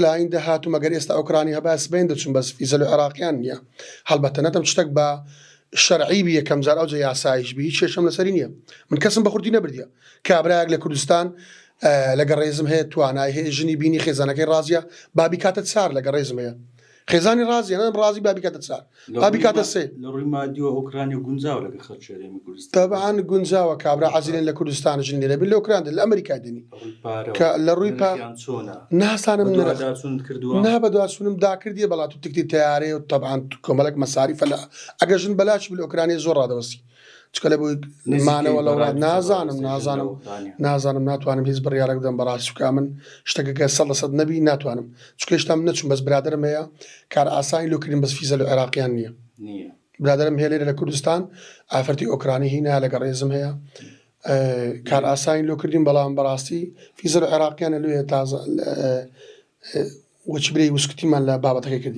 لە ئایندە هاتووم ئەگەر ئێستا ئۆکرانی هەبایە سبەین دەچووم بەس فیزە لە عێراقیان نییە هەڵبەتە نەتەم شتەک بە شەرعی بی یەکەم جار ئەوجە یاسایش بی هیچ کێشەم لەسەری نییە من کەسم بە خورتی نەبردیە کابرایەک لە کوردستان لەگە ڕێزم هەیە توانای هەیە ژنی بینی خێزانەکەی ڕازیە با بیکاتە چار لەگە ڕێزم هەیە خێزانی ڕازیە نەم ڕازی با بیکاتە چار با بیکاتە سێ. لە ڕووی مادیەوە ئۆکرانیا گونجاوە لەگە خەڵکی هەرێمی کوردستان؟ تەبعەن گونجاوە کابرا عەزیلێن لە کوردستان ژن لێرە بی لە ئۆکران دێن لە ئەمریکای دێنی لە ڕووی پارەوە کە لە ڕووی پا نرخیان چۆنە؟ نازانم نرخ بەدواداچوونت کردووە؟ نا بەدواچوونم داکردیە بەڵا تو تکتی تەیارەیە و تەبعەن کۆمەڵێک مەساریفە لە ئەگەر ژن بەلاچی بی لە ئۆکرانیا زۆر ڕادەوەستی چکە لە بۆی نزیکەی مانەوە لە بە وڵات ڕای تو چەند نازانم ڕادەوەستێ ژن لە نازانم ئۆکرانیا؟ نازانم ناتوانم هیچ بڕیارێک بدەم بەڕاستی چونکە ئەمن شتەکە گەر سەد لە سەد نەبی ناتوانم چونکە هێشتا من نەچووم بەس برادەرم هەیە کار ئاسانی لۆ کردین بەس فیزە لۆ عێراقیان نییە نییە. برادەرم هەیە لێرە لە کوردستان ئافرەتی ئۆکرانی هینا لەگە ڕێزم هەیە کار ئاسانی لۆ کردین بەڵام بەڕاستی فیزە لۆ عێراقیانە لۆیە تازە وەچی برێی وسکتیمان لە بابەتەکەی کردی.